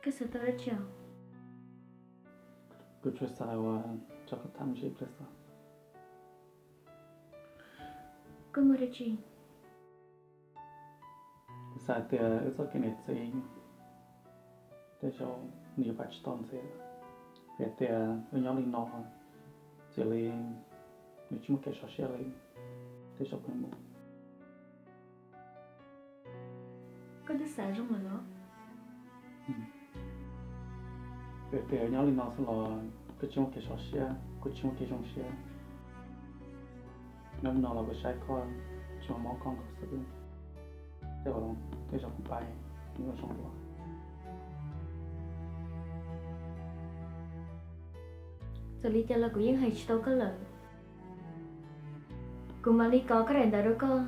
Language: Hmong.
Koj xav tau dab tsi os? Kuv tsuas xav ua rau koj tham me ntsis ib pliag xwb. Koj muaj dab tsi? Kuv xav tias wb txoj kev niam txiv tej zaum nws yuav pab tsis tau ntxiv. Vim tias wb nyob li no, cia li nws tsis muaj kev sov siab li, tej zaum pheej mus. Koj twb xav zoo lawm los? Vim tias nyob li no xwb los kuj tsis muaj kev sov siab, kuj tsis muaj kev zoo siab. Nyob li no los kuv saib koj tsis muaj mob koj nkaus xwb. Tej zaum, tej zaum kuv pais nws yuav zoo dua. Txawm li cas los kuv yeej hais tsis tau koj lawm. Kuv mam li kov koj daim ntawv rau koj.